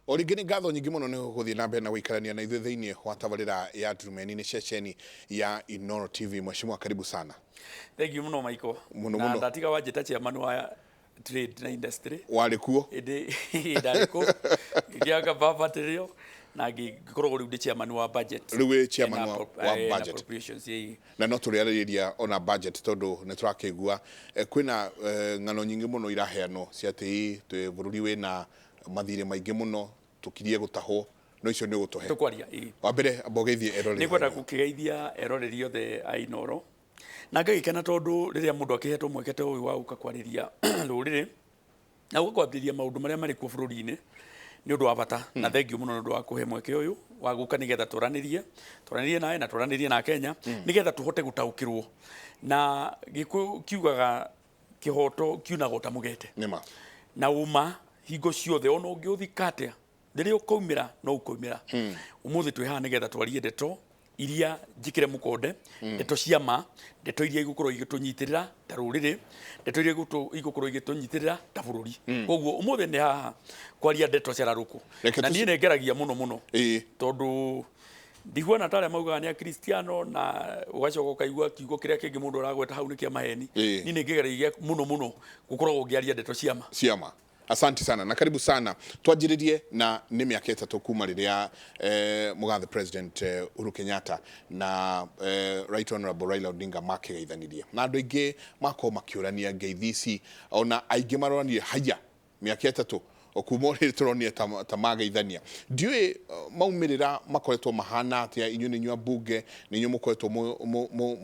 O rĩngĩ nĩ ngatho nyingĩ mũno nĩ gũthiĩ na mbere na gũikarania na ithuĩ thĩinĩ wa tabarĩra ya Ndurumeni, nĩ ceceni ya Inooro TV. Mheshimiwa, karibu sana. Thank you mũno, Michael. Mũno Na mũno. Ndatiga wanjĩta chairman wa trade na industry. Warĩ kuo. Ĩndĩ ndarĩ kũ ngĩanga baba tĩrĩo na ngĩkoragwo rĩu ndĩ chairman wa budget. Rĩu wĩ chairman Na wa na budget. appropriations, ĩĩ. Na no tũrĩarĩrĩria ona budget tondũ nĩ tũrakĩigua kwĩna ng'ano nyingĩ mũno iraheanwo cia atĩ twĩ bũrũri wĩna mathirĩ maingĩ mũno, tũkirie gũtahwo, no icio nĩ ũgũtũhe. Tũkwaria, ĩĩ. Wa mbere amba ũgeithie eroreri. Nĩ ngwenda gũkĩgeithia eroreri othe a Inooro na ngagĩkena tondũ rĩrĩa mũndũ akĩhetwo mweke ta ũyũ wa gũka kwarĩria rũrĩrĩ na gũka kwambĩrĩria maũndũ marĩa marĩ kuo bũrũri-inĩ nĩ ũndũ wa bata, na thengiũ mũno nĩ ũndũ wa kũhe mweke ũyũ wa gũka nĩgetha twaranĩrie nawe na twaranĩrie na Kenya nĩgetha tũhote gũtaũkĩrwo. Na Gĩkũyũ kiugaga kĩhoto kiunagwo ta mũgete. Nĩma. Na ũma hingo ciothe ona ũngĩũthika atĩa, rĩrĩa ũkaumĩra no ũkaumĩra. Ũmũthĩ twĩ haha nĩgetha twarie ndeto iria njĩkĩre mũkonde, ndeto cia ma, ndeto iria igũkorwo igĩtũnyitĩrĩra ta rũrĩrĩ, ndeto iria igũkorwo igĩtũnyitĩrĩra ta bũrũri. Koguo ũmũthĩ nĩ haha kwaria ndeto cararũkũ. Reke Na niĩ nĩ ngeragia mũno mũno tondũ ndihuana ta arĩa maugaga nĩ akristiano na ũgacoka ũkaigua kiugo kĩrĩa kĩngĩ mũndũ aragweta hau nĩ kĩa maheni. Niĩ nĩ ngĩgeragia mũno mũno gũkoragwo ngĩaria ndeto cia ma. Ciama. Asante sana na karibu sana. Twanjĩrĩrie na nĩ mĩaka 3 kuma rĩrĩa mũgathe President Uhuru Kenyatta na Right Honorable Raila Odinga makĩgeithanirie, na andũ aingĩ makorwo makĩũrania ngeithi ici, ona aingĩ maroranire haya mĩaka 3 kuma ũrĩa tũronire ta mageithania. Ndiũĩ maumĩrĩra makoretwo mahana atĩa. Inyuĩ nĩ inyuĩ ambunge, nĩ inyuĩ mũkoretwo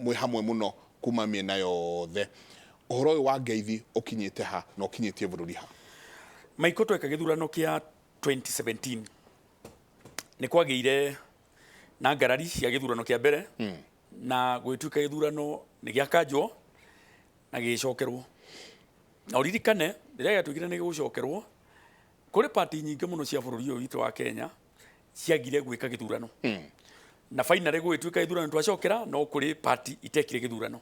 mwĩ hamwe mũno kuma mĩena yothe. Ũhoro ũyũ wa ngeithi ũkinyĩte ha na ũkinyĩtie bũrũri ha? Maiko, tweka gĩthurano kĩa 2017 nĩ kwagĩire na ngarari cia gĩthurano kĩa mbere na gũgĩtuĩka gĩthurano nĩ gĩakanjwo na gĩgĩcokerwo. Na ũririkane rĩrĩa gĩatuĩkire nĩ gĩgũcokerwo, kũrĩ party nyingĩ mũno cia bũrũri ũyũ witũ wa Kenya ciagire gwĩka gĩthurano, na finally gũgĩtuĩka gĩthurano twacokera, no kũrĩ party itekire gĩthurano.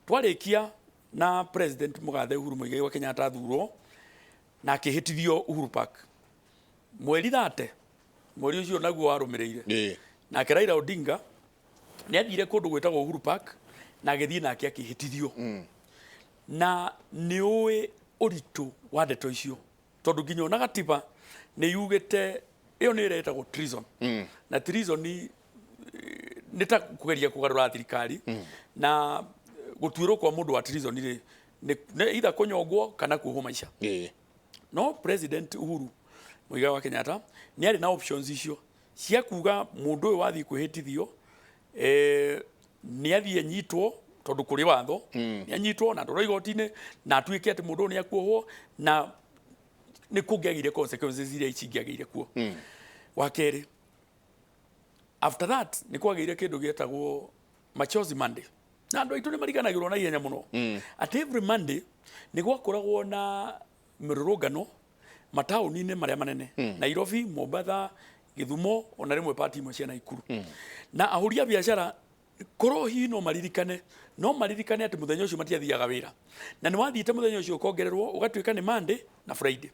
Twarĩkia na President mũgathe Uhuru Muigai wa Kenyatta athurwo na akĩhĩtithio Uhuru Park mweri 30 mweri ũcio naguo warũmĩrĩire. Nake Raila Odinga nĩ athire kũndũ gwĩtagwo Uhuru Park na agĩthiĩ nake akĩhĩtithio. Na nĩ ũĩ ũritũ wa ndeto icio tondũ nginya ona gatiba nĩ yugĩte ĩyo nĩ ĩretagwo treason, na treason nĩ ta kũgeria kũgarũra thirikari, na gũtuĩrwo kwa mũndũ wa treason rĩ nĩ either kũnyongwo kana kuohwo maica. No President Uhuru Muigai wa Kenyatta nĩ arĩ na options icio cia kuga mũndũ ũyũ wathiĩ kwĩhĩtithio nĩ athiĩ anyitwo, tondũ kũrĩ watho, nĩ anyitwo na atwarwo igoti-inĩ na atuĩke atĩ mũndũ ũyũ nĩ akuohwo, na nĩ kũngĩagĩire consequences iria cingĩagĩire kuo. Wa kerĩ, after that nĩ kwagĩire kĩndũ gĩetagwo Machozi Monday, na andũ aitũ nĩ mariganagĩrwo na ihenya mũno atĩ every Monday nĩ gwakoragwo na mĩrũrũngano mataũni-inĩ marĩa manene, Nairobi, Mombatha, Gĩthumo, ona rĩmwe pati imwe cia Naikuru. Na ahũri a biacara korwo hihi no maririkane atĩ mũthenya ũcio matiathiaga wĩra, na nĩ wathiĩte mũthenya ũcio ũkongererwo ũgatuĩka nĩ Monday na Friday.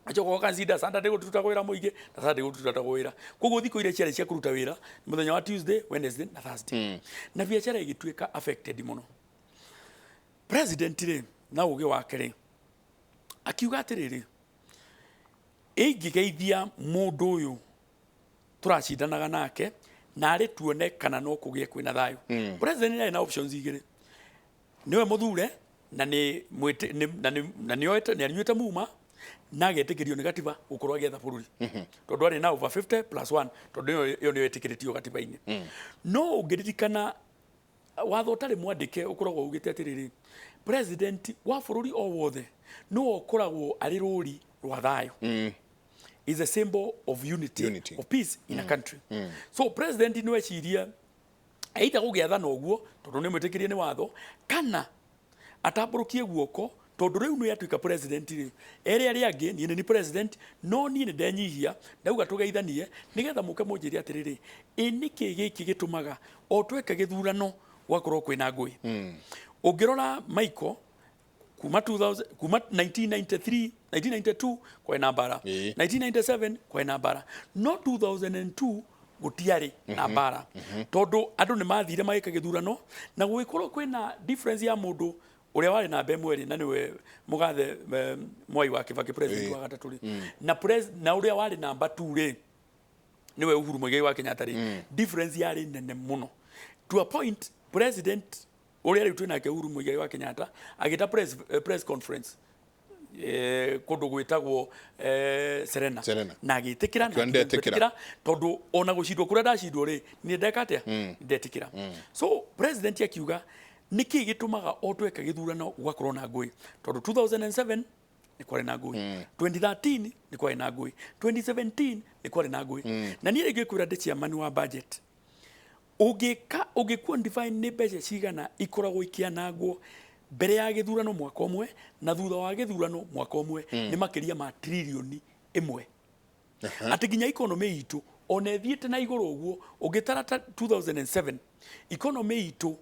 Acoka ũgaconsider Saturday gũtirutagwo wĩra mũingĩ na Sunday gũtirutagwo wĩra, koguo thikũ iria ciarĩ cia kũruta wĩra nĩ mũthenya wa Tuesday, Wednesday na Thursday, na biacara ĩgĩtuĩka affected mũno. President rĩ, na ũgĩ wake rĩ, akiuga atĩrĩrĩ, ingĩgeithia mũndũ ũyũ tũracindanaga nake narĩ tuone kana no kũgĩe kwĩna thayũ. President nĩ arĩ na options igĩrĩ: nĩwe mũthure na nĩ mwĩtĩ- nĩ- na nĩ- na nĩoete nĩ anyuĩte muma na agetĩkĩrio nĩ gatiba gũkorwo agĩetha bũrũri, tondũ arĩ na over 50 plus 1, tondũ ĩyo nĩyo ĩtĩkĩrĩtio gatiba-inĩ. No ũngĩririkana watho ũtarĩ mwandĩke ũkoragwo ugĩte atĩrĩrĩ, president wa bũrũri o wothe nĩwe ũkoragwo arĩ rũri rwa thayũ, is a symbol of unity, Unity. of peace in a country. So president nĩ ecirie either gũgĩathana ũguo tondũ nĩ mwĩtĩkĩrie nĩ watho, kana atambũrũkie guoko, tondũ rĩu nĩ atuĩka president rĩ, ere arĩa angĩ, niĩ nĩ ni president, no niĩ nĩ ndenyihia, ndauga tũgeithanie nĩgetha mũke mũnjĩre atĩrĩrĩ, ĩ nĩkĩ gĩkĩ gĩtũmaga o tweka gĩthurano gwakorwo kwĩna ngũĩ? Ũngĩrora, Michael, Kuma 2000, kuma 1993, 1992 kwarĩ na mbara. 1997 kwarĩ na mbara, no 2002 gũtiarĩ na mbara tondũ andũ nĩ mathire magĩka gĩthurano na gũgĩkorwo kwĩna difference ya mũndũ ũrĩa warĩ namba ĩmwe rĩ, na nĩwe mũgathe Mwai wa Kibaki, president wa gatatũ rĩ, na ũrĩa warĩ namba 2 rĩ, nĩwe Uhuru Muigai wa Kenyatta rĩ. Difference yarĩ nene mũno to a point president ũrĩa rĩu twĩnake, Uhuru Muigai wa Kenyatta, agĩta press conference kũndũ gwĩtagwo Serena. Serena. Na agĩtĩkĩra na Akiuga ndetĩkĩra. Akiuga tondũ ona gũcindwo kũrĩa ndacindwo rĩ, niĩ ndeka atĩa? Ndetĩkĩra. So president akiuga nĩkĩ gĩtũmaga o tweka gĩthurano gũgakorwo na ngũĩ? Tondũ 2007 nĩ kwarĩ na ngũĩ, 2013 nĩ kwarĩ na ngũĩ, 2017 nĩ kwarĩ na ngũĩ. Na niĩ rĩngĩ kwĩra ndĩ chairman wa budget, ũngĩka ũngĩ quantify nĩ mbeca cigana ikoragwo ikĩanangwo mbere ya gĩthurano mwaka ũmwe na thutha wa gĩthurano mwaka ũmwe, nĩ makĩria ma 1 trillion. Atĩ nginya economy itũ ona ĩthiĩte na igũrũ ũguo, ũngĩtara ta 2007 economy itũ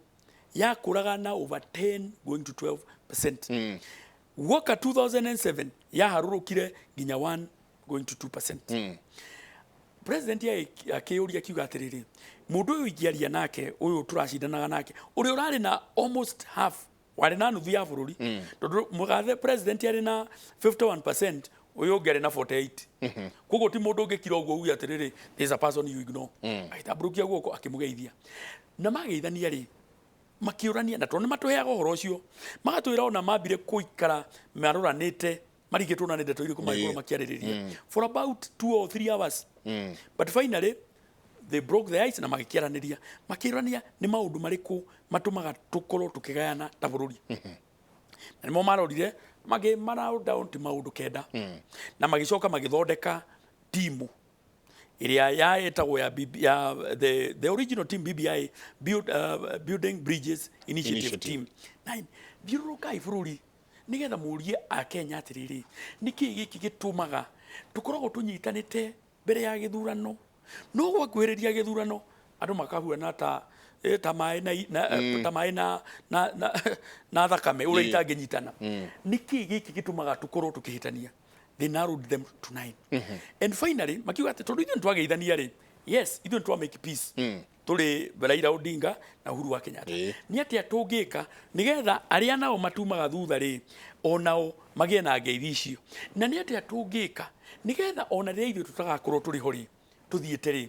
yakũraga na over 10 going to 12%, guoka 2007 yaharũrũkire nginya 1 going to 2%. President akĩũria akiuga atĩrĩrĩ, mũndũ ũyũ ingĩaria nake, ũyũ tũracindanaga nake, ũrĩa ũrarĩ na almost half, warĩ na nuthu ya bũrũri, tondũ mũgathe president arĩ na 51%, ũyũ ũngĩ arĩ na 48, koguo ti mũndũ ũngĩkira ũguo uge atĩrĩrĩ, there is a person you ignore. Agĩtambũrũkia guoko akĩmũgeithia na mageithania rĩ, makĩũrania, na tondũ nĩ matũheaga ũhoro ũcio, magatwĩra ona mambire kũikara maroranĩte marigĩtwo na nĩ ndeto irĩkũ mangĩkorwo makĩarĩrĩria for about 2 or 3 hours, but finally they broke the ice na magĩkĩaranĩria, makĩũrania nĩ maũndũ marĩkũ matũmaga tũkorwo tũkĩgayana ta bũrũri. Na nĩmo marorire magĩ mara down ti maũndũ 9, na magĩcoka magĩthondeka timu ĩrĩa ya ĩtagwo ya, BB, ya the original team BBI, Building Bridges Initiative, Initiative. Team nine. Thiũrũrũkai bũrũri nĩgetha mũrie akenya atĩrĩrĩ, nĩkĩ gĩkĩ gĩtũmaga tũkoragwo tũnyitanĩte mbere ya gĩthurano, no gwakuhĩrĩria gĩthurano andũ makahuana ta maĩ na, na, ta maĩ na thakame ũrĩa itangĩnyitana? Nĩkĩ gĩkĩ gĩtũmaga tũkorwo tũkĩhĩtania? They narrowed them to nine and finally makiuga atĩ tondũ ithuĩ nĩtwageithania rĩ, yes, ithuĩ nĩtwa make peace, tũrĩ Raila Odinga na Uhuru wa Kenyatta, nĩ atĩa tũngĩka nĩgetha arĩa nao matumaga thutha rĩ, onao magĩe na ngeithi icio? Na nĩ atĩa tũngĩka nĩgetha ona rĩrĩa ithuĩ tũtagakorwo tũrĩ ho rĩ, tũthiĩte rĩ,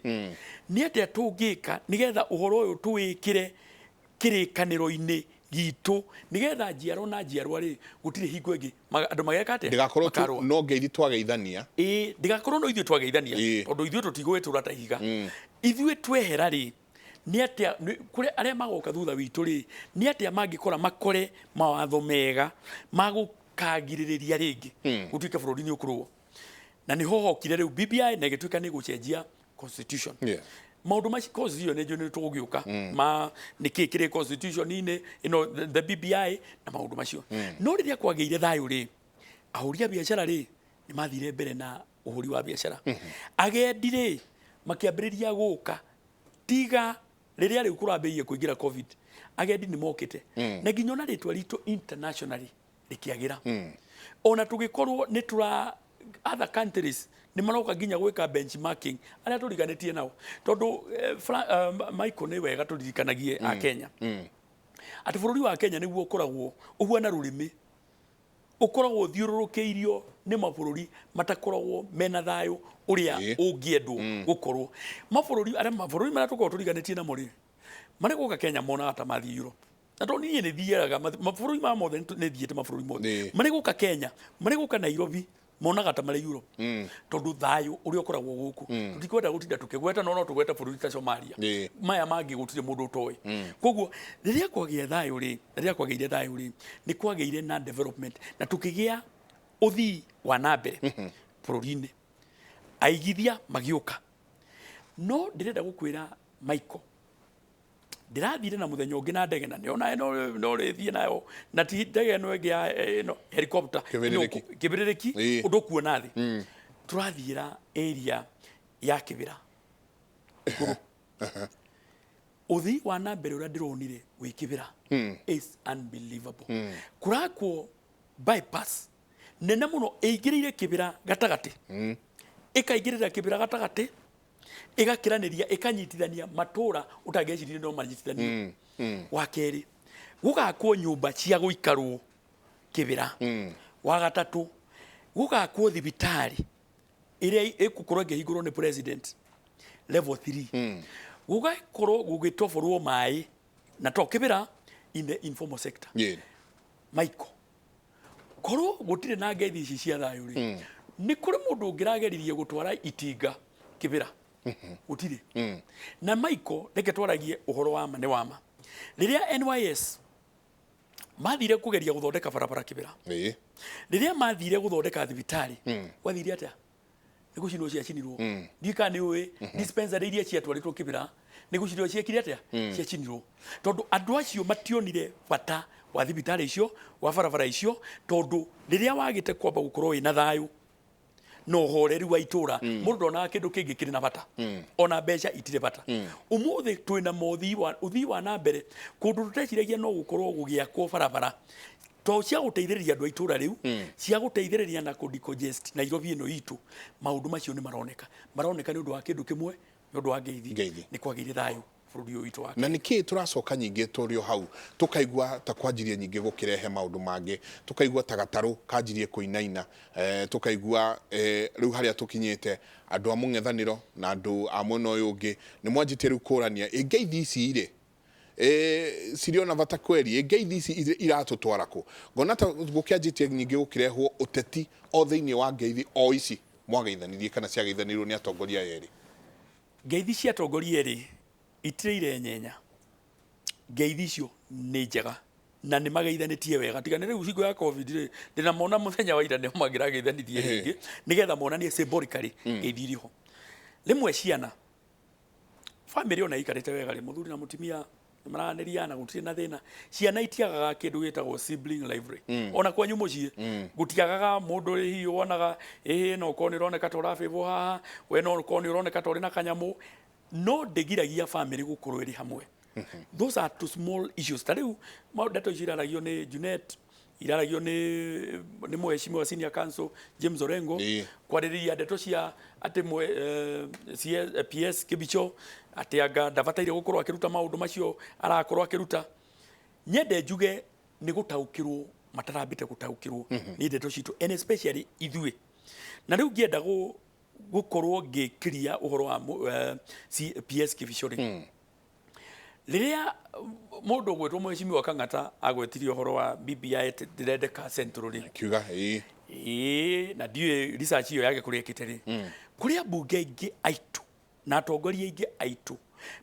nĩ atĩa tũngĩka nĩgetha ũhoro ũyũ tũwĩkĩre kĩrĩkanĩro-inĩ gitũ, nĩgetha njiarwa na njiarwa rĩ, gũtirĩ hingo ĩngĩ andũ mageka atĩa? Ndĩgakorwo tu Makarũa. No ngeithi twageithania. Ĩĩ, ndĩgakorwo no ithuĩ twageithania, tondũ ithuĩ tũtigũgĩtũra ta ihiga. Ithuĩ twehera rĩ, nĩ atĩa kũrĩ arĩa magoka thutha witũ rĩ, nĩ atĩa mangĩkora makore mawatho mega magũkagirĩrĩria rĩngĩ gũtuĩke bũrũri nĩ ũkũrũo? Na nĩho hokire rĩu BBI na ĩgĩtuĩka nĩ gũcenjia constitution. Maũndũ macio constitution nĩ njũĩ nĩ tũgũgĩũka ma nĩkĩ kĩrĩ constitution-inĩ ĩno, the BBI na maũndũ macio. No rĩrĩa kwagĩire thayũ rĩ, ahũri a biacara rĩ, nĩ mathire mbere na ũhũri wa biacara. Agendi rĩ, makĩambĩrĩria gũka. Tiga rĩrĩa rĩu kũrambĩrĩria kũingĩra COVID, agendi nĩ mokĩte, na nginya ona rĩtwa ritũ internationally rĩkĩagĩra, ona tũgĩkorwo nĩ tũra other countries nĩ maroka nginya gwĩka benchmarking arĩa tũriganĩtie nao, tondũ Michael, nĩ wega tũririkanagie a Kenya atĩ bũrũri wa Kenya nĩguo ũkoragwo ũhuana rũrĩmĩ, ũkoragwo ũthiũrũrũkĩirio nĩ mabũrũri matakoragwo mena thayũ ũrĩa ũngĩendwo gũkorwo. Mabũrũri arĩa, mabũrũri marĩa tũkoragwo tũriganĩtie namo rĩ, marĩ gũka Kenya monaga ta mathiĩ Europe. Na tondũ niĩ nĩ thiaga mabũrũri maya mothe, nĩ thiĩte mabũrũri mothe, marĩ gũka Kenya, marĩ gũka Nairobi, monaga ta marĩ Europe, tondũ thayũ ũrĩa ũkoragwo gũkũ tũtikwenda gũtinda tũkĩgweta, no no tũgwete bũrũri ta Somalia. Maya mangĩ gũtirĩ mũndũ ũtoĩ. Koguo rĩrĩa kwagĩa thayũ rĩ, rĩrĩa kwagĩire thayũ rĩ, nĩ kwagĩire na development na tũkĩgĩa ũthii wa na mbere bũrũri-inĩ, aigithia magĩũka. No ndĩrenda gũkwĩra Michael, ndĩrathire na mũthenya ũngĩ na ndege, na nĩona no rĩthiĩ nayo, na ti ndege ĩno ĩngĩ ya ĩno helicopter. Kĩbĩrĩrĩki. Kĩbĩrĩrĩki. Ũndũ ũkuona thĩ tũrathiĩra area ya Kĩbĩra igũrũ. Ũthii wa na mbere ũrĩa ndĩronire wĩ Kĩbĩra is unbelievable. Kũrakwo Bypass nene mũno ĩingĩrĩire Kĩbĩra gatagatĩ, ĩkaingĩrĩra Kĩbĩra gatagatĩ, ĩgakĩranĩria, ĩkanyitithania matũra ũtangĩeciririe no manyitithanio. Wa kerĩ, gũgakwo nyũmba cia gũikarwo Kĩbĩra. Wa gatatũ, gũgakwo thibitarĩ ĩrĩa ĩgũkorwo ĩkĩhingũrwo nĩ president, level 3. Gũgakorwo gũgĩtoborwo maĩ na to Kĩbĩra, in the informal sector. Michael, korwo gũtirĩ na ngeithi ici cia thayũ rĩ, nĩ kũrĩ mũndũ ũngĩrageririe gũtwara itinga Kĩbĩra? Gũtirĩ. Na Michael, reke twaragie ũhoro wa ma nĩ wa ma. Rĩrĩa NYS mathire kũgeria gũthondeka barabara Kĩbĩra, rĩrĩa mathire gũthondeka thibitarĩ, gwathire atĩa? Nĩ gũcinwo ciacinirwo. Ndiũĩ kana nĩ ũĩ dispensary iria ciatwarĩtwo Kĩbĩra nĩ gũcinwo ciekire atĩa? Ciacinirwo, tondũ andũ acio mationire bata wa thibitarĩ icio, wa barabara icio, tondũ rĩrĩa wagĩte kwamba gũkorwo wĩna thayũ na ũhoreri wa itũra, mũndũ ndonaga kĩndũ kĩngĩ kĩrĩ na bata, ona mbeca itirĩ bata. Ũmũthĩ twĩna mothii wa ũthii wa na mbere kũndũ tũteciragia no gũkorwo gũgĩakwo barabara to cia gũteithĩrĩria andũ a itũra rĩu, cia gũteithĩrĩria na kũ decongest Nairobi ĩno itũ. Maũndũ macio nĩ maroneka, maroneka nĩ ũndũ wa kĩndũ kĩmwe, nĩ ũndũ wa ngeithi. Ngeithi. Nĩ kwagĩire thayũ bũrũri ũyũ witũ wa Na nĩkĩ tũracoka nyingĩ tũrĩ o hau, tũkaigua ta kwanjirie nyingĩ gũkĩrehe maũndũ mangĩ, tũkaigua ta gatarũ kanjirie kũinaina, tũkaigua rĩu harĩa tũkinyĩte andũ a mũng'ethanĩro na andũ a mwena ũyũ ũngĩ nĩ mwanjĩtie rĩu kũrania, ĩ ngeithi ici rĩ, cirĩ ona bata kweri? Ĩ ngeithi ici iratũtwara kũ? Ngona ta gũkĩanjĩtie nyingĩ gũkĩrehwo ũteti o thĩinĩ wa ngeithi o ici mwageithanirie kana ciageithanĩirwo nĩ atongoria aya erĩ. Ngeithi cia atongoria erĩ itirĩ nyenya. Ngeithi icio nĩ njega na nĩ mageithanĩtie wega, tiga nĩ rĩu hingo ya COVID rĩ, ndĩnamona mũthenya wa ira nĩo mangĩrageithanirie rĩngĩ nĩgetha monanie symbolically ngeithi irĩ ho. Rĩmwe ciana, bamĩrĩ ona ĩikarĩte wega rĩ, mũthuri na mũtumia nĩ maranĩria na gũtirĩ na thĩna, ciana itiagaga kĩndũ gĩtagwo sibling rivalry. Ona kwanyu mũciĩ gũtiagaga mũndũ hihi wonaga ĩhĩ no korwo nĩ ũroneka ta ũrabĩbwo haha, we no korwo nĩ ũroneka ta ũrĩ na kanyamũ, no ndĩgiragia bamĩrĩ gũkorwo ĩrĩ hamwe. Those are two small issues. Ta rĩu ndeto icio iraragio nĩ Junet, iraragio nĩ mũheshimiwa senior counsel James Orengo, kwarĩrĩria ndeto cia atĩ CS, PS Kibicho atĩ anga ndabataire gũkorwo akĩruta maũndũ macio arakorwo akĩruta. Nyende njuge nĩ gũtaũkĩrwo matarambĩte gũtaũkĩrwo nĩ ndeto citũ, and especially ithuĩ. Na rĩu ngĩenda gũkorwo ngĩkiria ũhoro wa PS Kibicho rĩ, rĩrĩa mũndũ ũgwĩtwo mũheshimiwa Kang'ata agwetirie ũhoro wa BBI atĩ ndĩrendeka Central rĩ, Kiuga ĩĩ. Ĩĩ, na ndiũĩ research ĩyo yake kũrĩa ĩkĩte rĩ, kũrĩ ambunge aingĩ aitũ na atongoria aingĩ aitũ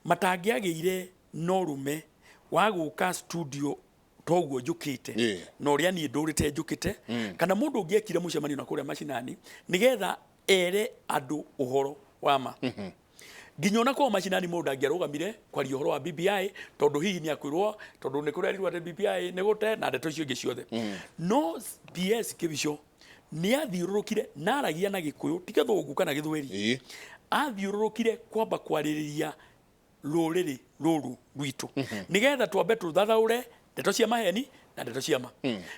matangĩagĩire na ũrũme wa gũka studio toguo njũkĩte na ũrĩa niĩ ndũrĩte njũkĩte, kana mũndũ ũngĩekire mũcemanio na kũrĩa macinani nĩgetha ere andũ ũhoro wa ma. Nginya ona kwao macinani mũndũ ndangĩarũgamire kwaria ũhoro wa BBI, tondũ hihi nĩ akwĩrwo, tondũ nĩ kũrerirwo atĩ BBI nĩ gũte na ndeto icio ingĩ ciothe. No PS Kibicho nĩ athiũrũrũkire na aragia na Gĩkũyũ, ti Gĩthũngũ kana Gĩthweri. Athiũrũrũkire kwamba kwarĩrĩria rũrĩrĩ rũrũ rwitũ nĩgetha twambe tũthathaũre ndeto cia maheni na ndeto cia ma.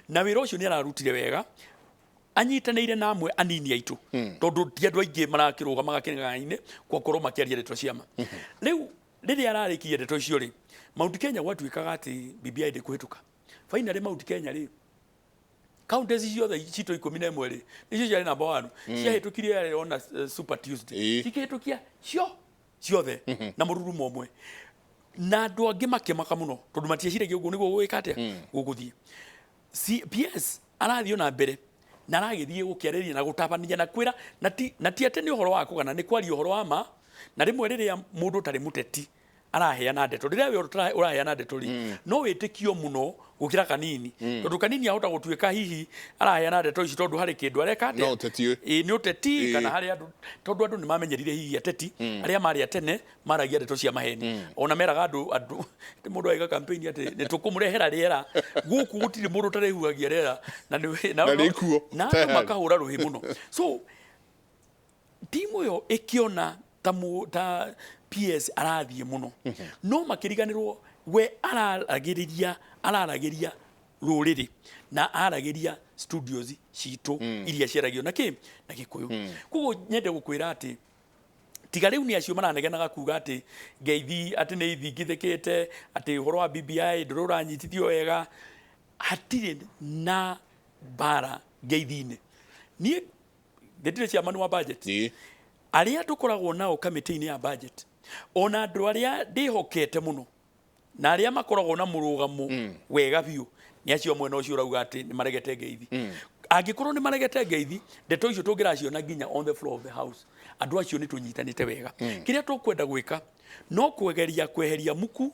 Na wĩra ũcio nĩ ararutire wega anyitanĩire na amwe anini aitũ, tondũ ti andũ aingĩ marakĩrũgamaga kĩng'ang'a-inĩ gwakorwo makĩaria ndeto cia ma. Rĩu rĩrĩa ararĩkirie ndeto icio rĩ, Mount Kenya gwatuĩkaga atĩ BBI ndĩkũhĩtũka. Finally Mount Kenya rĩ, counties ciothe citũ 11 rĩ, nĩcio ciarĩ number one, ciahĩtũkirie yarĩ ona Super Tuesday. Cikĩhĩtũkia cio ciothe na mũrurumo ũmwe, na andũ angĩ makĩmaka mũno tondũ matieciragia ũguo nĩguo gũgĩka atĩa gũgũthiĩ. PS arathiĩ ona mbere na aragĩthiĩ gũkĩarĩria na gũtabania na kwĩra na ti atĩ nĩ ũhoro wa kũgana, nĩ kwaria ũhoro wa ma. Na rĩmwe rĩrĩa mũndũ ũtarĩ mũteti araheana ndeto, rĩrĩa we ũraheana ndeto rĩ, no wĩtĩkio mũno gũkĩra kanini, tondũ kanini ahota gũtuĩka hihi araheana ndeto ici tondũ harĩ kĩndũ areka atĩa. No ũteti. Ĩĩ, nĩ ũteti. Kana harĩ andũ, tondũ andũ nĩ mamenyerire hihi ateti arĩa marĩ a tene maragia ndeto cia maheni, ona meraga andũ atĩ mũndũ agĩka campaign atĩ nĩ tũkũmũrehera rĩera gũkũ, gũtirĩ mũndũ ũtarĩhuhagia rĩera na Na rĩkuo. Na andũ Tayari. Makahũra rũhĩ mũno. So timu ĩyo ĩkĩona ta PS arathiĩ mũno, no makĩriganĩrwo we araragĩrĩria Rũrĩrĩ na aragĩria studios citũ iria ciaragio na kĩ na Gĩkũyũ. Koguo nyende gũkwĩra atĩ tiga rĩu nĩ acio maranegenaga kuga atĩ ngeithi atĩ nĩ ithingithĩkĩte, atĩ ũhoro wa BBI ndũrĩ ũranyitithio wega, hatirĩ na mbara ngeithi-inĩ. Niĩ ndĩtirĩ chairman wa budget. Arĩa tũkoragwo nao kamĩtĩ-inĩ ya budget, ona andũ arĩa ndĩhokete mũno na arĩa makoragwo na mũrũgamo wega biũ nĩ acio mwena ũcio ũrauga atĩ nĩ maregete ngeithi. Angĩkorwo nĩ maregete ngeithi, ndeto icio tũngĩraciona nginya on the floor of the house. Andũ acio nĩ tũnyitanĩte wega. Kĩrĩa tũkwenda gwĩka no kwegeria kweheria muku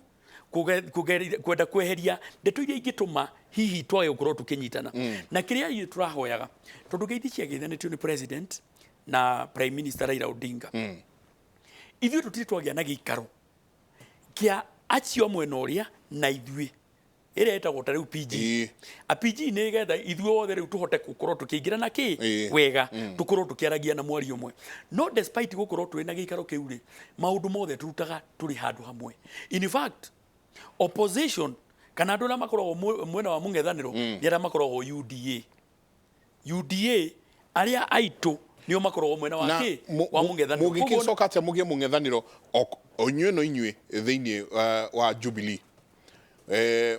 kwenda kweheria ndeto iria ingĩtũma hihi twage gũkorwo tũkĩnyitana. Na kĩrĩa ithuĩ tũrahoyaga, tondũ ngeithi ciageithanĩtio nĩ president na prime minister Raila Odinga, ithuĩ tũtirĩ twagĩa na gĩikaro kĩa acio mwena ũrĩa na ithuĩ ĩrĩa ĩtagwo ta rĩu PG. A PG nĩ getha ithuĩ othe rĩu tũhote gũkorwo tũkĩingĩra na kĩ wega, tũkorwo tũkĩaragia na mwario ũmwe. No despite gũkorwo twĩ na gĩikaro kĩu rĩ, maũndũ mothe tũrutaga tũrĩ handũ hamwe. In fact, opposition kana andũ arĩa makoragwo mwena wa mũng'ethanĩro nĩ arĩa makoragwo UDA. UDA arĩa aitũ nĩo makoragwo mwena wa kĩ wa mũng'ethanĩro. Mũngĩgĩcoka atĩa mũgĩe mũng'ethanĩro o inyuĩ no inyuĩ thĩinĩ wa Jubilee?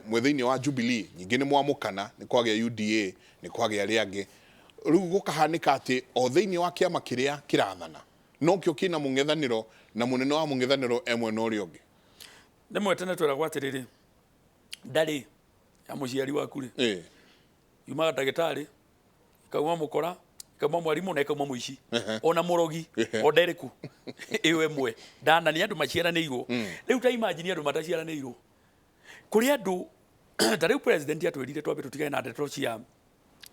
Mwĩ thĩinĩ wa Jubilee ningĩ nĩ mwamũkana, nĩ kwagĩa UDA, nĩ kwagĩa arĩa angĩ, rĩu gũkahanĩka atĩ o thĩinĩ wa kĩama kĩrĩa kĩrathana nokĩo kĩna mũng'ethanĩro na mũnene wa mũng'ethanĩro e mwena ũrĩa ũngĩ. Rĩmwe tene tweragwo atĩrĩrĩ, ndarĩ ya mũciari waku rĩ, yumaga ndagĩtarĩ, ikauma mũkora, ikauma mwarimũ na ikauma mũici, ona mũrogi, o nderĩku ĩyo ĩmwe ndana nĩ andũ maciaranĩirwo. Rĩu ta imagine andũ mataciaranĩirwo, kũrĩ andũ ta rĩu president atwĩrire twambe tũtigane na ndeto cia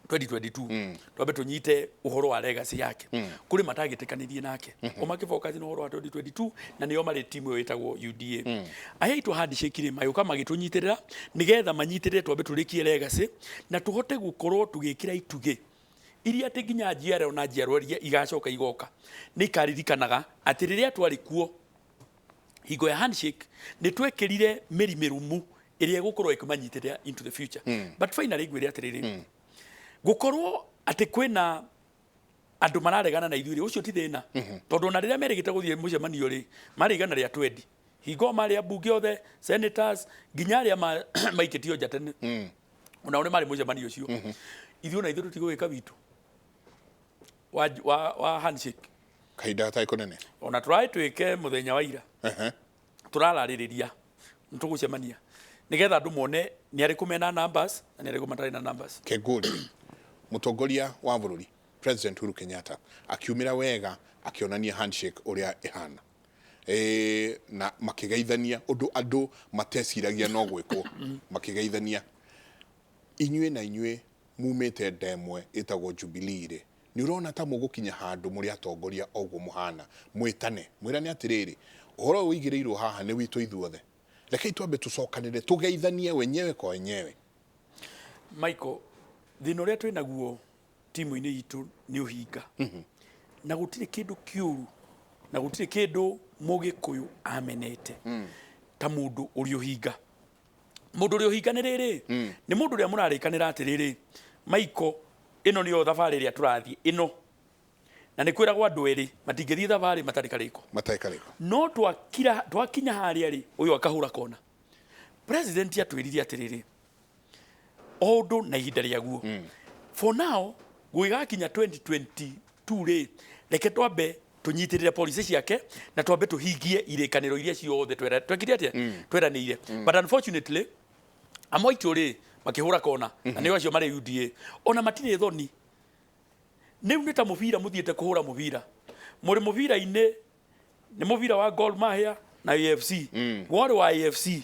2022, twambe tũnyite ũhoro wa legacy yake. Kũrĩ matagĩtĩkanirie nake o makĩfocus na ũhoro wa 2022, na nĩo marĩ timu ĩyo ĩtagwo UDA. Aya aitũ handshake rĩ, magĩũka magĩtũnyitĩrĩra nĩgetha manyitĩrĩre twambe tũrĩkie legacy na tũhote gũkorwo tũgĩkĩra itugĩ iria atĩ nginya njiarwa na njiarwa iria igacoka igoka nĩ ikaririkanaga atĩ rĩrĩa twarĩ kuo hingo ya handshake nĩ twekĩrire mĩri mĩrũmu ĩrĩa ĩgũkorwo ĩkĩmanyitĩrĩra into the future. But finally ngwĩre atĩrĩrĩ, gũkorwo atĩ kwĩna andũ mararegana na ithuĩ rĩ, ũcio ti thĩna, tondũ ona rĩrĩa merĩgĩte gũthiĩ mũcemanio rĩ, marĩ 120, hingo marĩ ambunge othe, senators, nginya arĩa maikĩtio nja tene, onao nĩ marĩ mũcemanio ũcio. Ithuĩ na ithuĩ tũtigũgĩka witũ wa handshake kahinda gatarĩ kũnene. Ona tũraĩ twĩke mũthenya wa ira, tũrararĩrĩria nĩ tũgũcemania nĩgetha andũ mone nĩ arĩkũ mena numbers na nĩ arĩkũ matarĩ na numbers. Kenguri, mũtongoria wa bũrũri President Uhuru Kenyatta akiumĩra wega akĩonania handshake ũrĩa ĩhana, na makĩgeithania ũndũ andũ mateciragia no gwĩkwo, makĩgeithania. Inyuĩ na inyuĩ mumĩte nda ĩmwe ĩtagwo Jubilee rĩ, nĩ ũrona ta mũgũkinya handũ mũrĩ atongoria oguo mũhana mwĩtane mwĩrane atĩrĩrĩ, ũhoro ũyũ ũigĩrĩirwo haha nĩ witũ ithuothe, rekei twambe tũcokanĩre tũgeithanie wenyewe kwa wenyewe? Michael, thĩna ũrĩa twĩ naguo timu-inĩ itũ nĩ ũhinga, na gũtirĩ kĩndũ kĩũru na gũtirĩ kĩndũ Mũgĩkũyũ amenete ta mũndũ ũrĩ ũhinga. Mũndũ ũrĩ ũhinga nĩ rĩrĩ, nĩ mũndũ ũrĩa mũrarĩkanĩra atĩrĩrĩ, Michael, ĩno nĩyo thabarĩ ĩrĩa tũrathiĩ ĩno, na nĩ kwĩragwo andũ erĩ matingĩthiĩ thabarĩ matarĩ karĩko. Matarĩ karĩko. No twakira twakinya harĩa rĩ, ũyũ akahũra kona. President atwĩrire atĩrĩrĩ, o ũndũ na ihinda rĩaguo. For now gũgĩgakinya 2022 rĩ, reke twambe tũnyitĩrĩre policy ciake na twambe tũhingie irĩkanĩro iria ciothe twekire atĩa tweranĩire. But unfortunately amwe aitũ rĩ makĩhũra kona, na nĩo acio marĩ UDA, ona matirĩ thoni. Rĩu nĩ ta mũbira mũthiĩte kũhũra mũbira, mũrĩ mũbira-inĩ, nĩ mũbira wa Gor Mahia na AFC, warĩ wa AFC,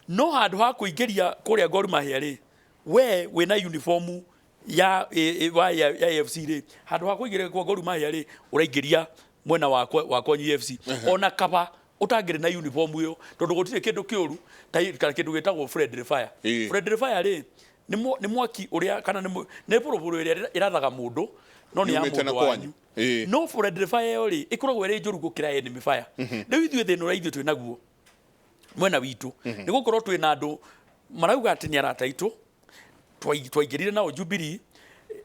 no handũ ha kũingĩria kũrĩa Gor Mahia rĩ, we wĩna uniform ya AFC rĩ, handũ ha kũingĩria kwa Gor Mahia rĩ, ũraingĩria mwena wa kwanyu AFC. Ona kaba ũtangĩrĩ na uniform ĩyo, tondũ gũtirĩ kĩndũ kĩũru ta kana kĩndũ gĩtagwo friendly fire. Friendly fire rĩ, nĩ mwaki ũrĩa kana nĩ bũrũbũrũ ĩrĩa ĩrathaga mũndũ no nĩ ya Yumĩte na mũndũ kwanyu. Wanyu. No friendly fire ĩyo rĩ, ĩkoragwo ĩrĩ njũru gũkĩra enemy fire. Rĩu ithuĩ thĩna ũrĩa ithuĩ twĩ naguo mwena witũ nĩ gũkorwo twĩ na andũ marauga atĩ nĩ arata aitũ Twaingĩrire nao Jubilee,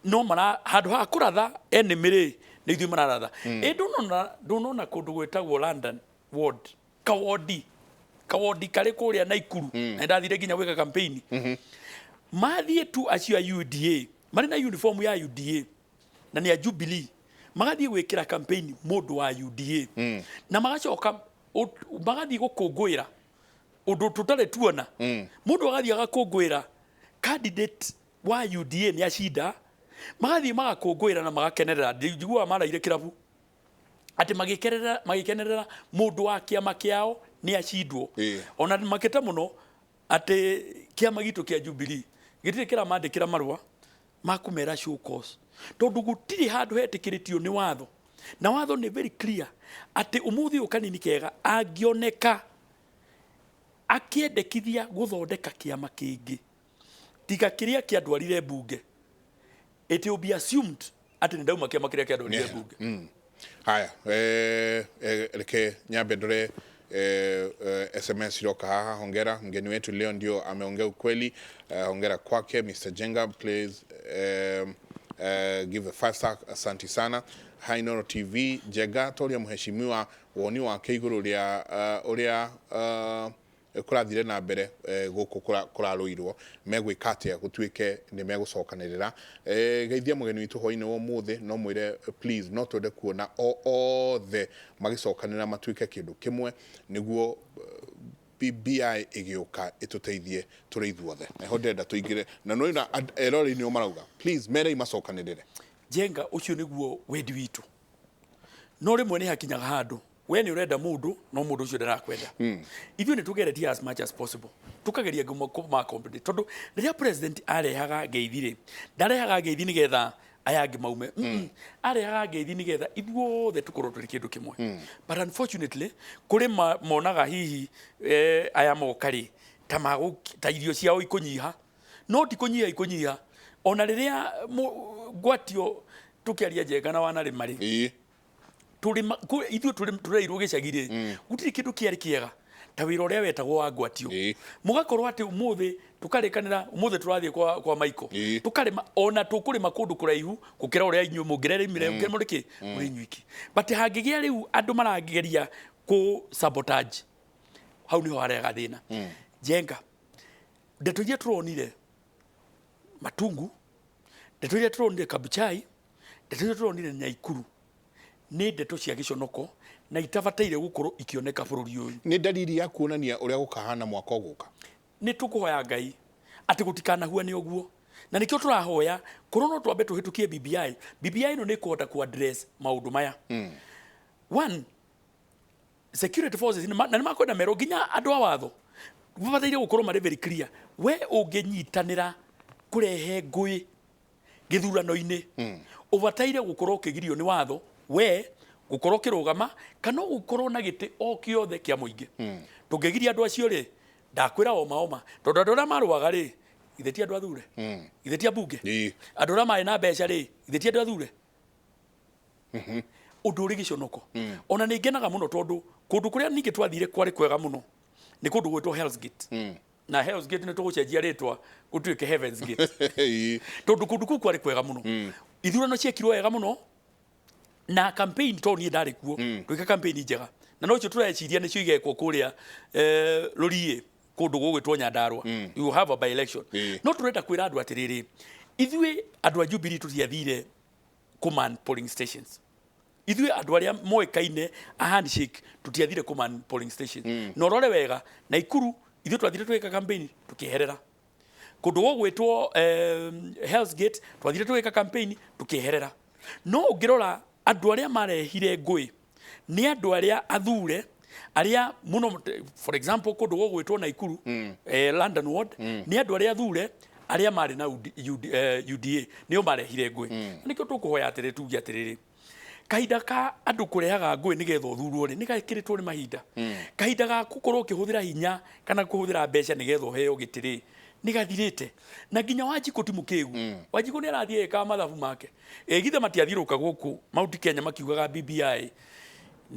no mara handũ ha kũratha enemy rĩ, nĩ ithuĩ mararatha. Ĩ ndũnona kũndũ gwĩtagwo London Ward, kawodi kawodi karĩ kũrĩa Naikuru, na ndathire nginya gwĩka campaign. Mathiĩ tu acio a UDA marĩ na uniform ya UDA na nĩ a Jubilee, magathiĩ gwĩkĩra campaign mũndũ wa UDA, na magacoka magathiĩ gũkũngũĩra ũndũ tũtarĩ tuona. Mũndũ agathiĩ agakũngũĩra candidate wa UDA nĩ acinda, magathiĩ magakũngũĩra na magakenerera. Njiguaga maraire kĩrabu atĩ magĩkenerera mũndũ wa kĩama kĩao nĩ acindwo. Ona makĩte mũno atĩ kĩama gitũ kĩa Jubilee gĩtirĩ kĩramandĩkĩra marũa ma kũmera show cause, tondũ gũtirĩ handũ hetĩkĩrĩtio nĩ watho, na watho nĩ very clear atĩ ũmũthĩ ũyũ Kanini Kega angĩoneka akĩendekithia gũthondeka kĩama kĩngĩ tiga kĩrĩa kĩandwarire mbunge, it will be assumed atĩ nĩ ndauma kĩama kĩrĩa kĩandwarire mbunge. Haya, reke nyambe ndore SMS iroka haha. Hongera mgeni wetu leo, ndio ameongea ukweli. Hongera kwake Mr. Jenga, please give a five star. Asanti sana. Hi Noro TV, Jenga toria mheshimiwa woni wake iguru ria uria kũrathire na mbere gũkũ kũrarũirwo, megwĩka atĩa gũtuĩke nĩ megũcokanĩrĩra. Geithia mũgeni witũ hwainĩ wa ũmũthĩ, no mwĩre please no twende kuona o othe magĩcokanĩrĩra matuĩke kĩndũ kĩmwe nĩguo BBI ĩgĩũka ĩtũteithie tũrĩ ithuothe. Naho ndĩrenda tũingĩre na nĩ eroreri nĩo marauga please merei macokanĩrĩre. Jenga, ũcio nĩguo wendi witũ, no rĩmwe nĩ hakinyaga handũ we nĩ ũrenda mũndũ no mũndũ ũcio ndarakwenda. Ithuĩ nĩ tũgeretie as much as possible, tũkageria kũma tondũ rĩrĩa president arehaga ngeithi rĩ, ndarehaga ngeithi nĩgetha aya angĩ maume. Arehaga ngeithi nĩgetha ithuothe tũkorwo tũrĩ kĩndũ kĩmwe. But unfortunately kũrĩ monaga hihi aya moka rĩ ta ta irio ciao ikũnyiha, no ti kũnyiha ikũnyiha. Ona rĩrĩa ngwatio tũkĩaria Njenga na wanarĩma rĩ, tũrĩma ithuĩ tũreirwo gĩcagi rĩ, gũtirĩ kĩndũ kĩarĩ kĩega ta wĩra ũrĩa wetagwo wa ngwatio. Mũgakorwo atĩ ũmũthĩ tũkarĩkanĩra, ũmũthĩ tũrathiĩ kwa Maiko, tũkarĩma, ona tũkũrĩma kũndũ kũraihu gũkĩra ũrĩa inyuĩ mũngĩrerĩmire mũrĩ kĩ mũrĩ inyuiki. But hangĩgĩa rĩu andũ marageria kũ sabotage, hau niho harehaga thĩna. Njenga, ndeto iria tũronire Matungu, ndeto iria tũronire Kabuchai, ndeto iria tũronire Nyaikuru nĩ ndeto cia gĩconoko na itabataire gũkorwo ikĩoneka bũrũri ũyũ. Nĩ dalili ya kuonania ũrĩa gũkahana mwaka ũgũka. Nĩ tũkũhoya Ngai atĩ gũtikanahuane ũguo, na nĩkĩo tũrahoya korwo no twambe tũhĩtũkie BBI. BBI ĩno nĩ ĩkũhota ku address maũndũ maya. One, security forces na nĩ makwenda merwo nginya andũ a watho mabataire gũkorwo marĩ very clear, we ũngĩnyitanĩra kũrehe ngũĩ gĩthurano-inĩ, ũbataire gũkorwo ũkĩgirio nĩ watho we gũkorwo ũkĩrũgama kana gũkorwo na gĩtĩ o kĩothe kĩa mũingĩ. Tũngĩgiria andũ acio rĩ, ndakwĩra oma oma, tondũ andũ arĩa marũaga rĩ, ithe ti andũ athure? Ithe ti ambunge? Andũ arĩa marĩ na mbeca rĩ, ithe ti andũ athure? Ũndũ ũrĩ gĩconoko. Ona nĩ ngenaga mũno tondũ kũndũ kũrĩa ningĩ twathire kwarĩ kwega mũno nĩ kũndũ gwĩtwo Hell's Gate, na Hell's Gate nĩ tũgũcenjia rĩtwa gũtuĩke Heaven's Gate, tondũ kũndũ kũu kwarĩ kwega mũno. Ithurano ciekirwo wega mũno na campaign, tondũ niĩ ndarĩ kuo, twĩka campaign njega, na nocio tũreciria nĩcio igekwo kũrĩa Rũriĩ, kũndũ gũgwĩtwo Nyandarua. You have a by election. No tũrenda kwĩra andũ atĩrĩrĩ, ithuĩ andũ a Jubilee tũtiathire command polling stations. Ithuĩ andũ arĩa moĩkaine a handshake tũtiathire command polling stations. Na ũrore wega, Naikuru ithuĩ twathire tũgĩka campaign tũkĩeherera. Kũndũ gũgwĩtwo Hell's Gate twathire tũgĩka campaign tũkĩeherera. No ũngĩrora andũ arĩa marehire ngũĩ nĩ andũ arĩa athure arĩa mũno. For example, kũndũ gũgwĩtwo Naikuru, London Ward, nĩ andũ arĩa athure arĩa marĩ na UD, UD, UDA nĩo marehire ngũĩ. Na nĩkĩo tũkũhoya atĩrĩ, tuge atĩrĩrĩ, kahinda ka andũ kũrehaga ngũĩ nĩgetha ũthurwo rĩ, nĩ gekĩrĩtwo nĩ mahinda. Kahinda ga gũkorwo ũkĩhũthĩra hinya kana kũhũthĩra mbeca nĩgetha ũheo gĩtĩ rĩ, nĩ gathirĩte. Na nginya Wanjikũ ti mũkĩgu. Wanjikũ nĩ arathiĩ ĩkaga mathabu make. Ĩ githe matiathiũrũka gũkũ Mount Kenya makiugaga BBI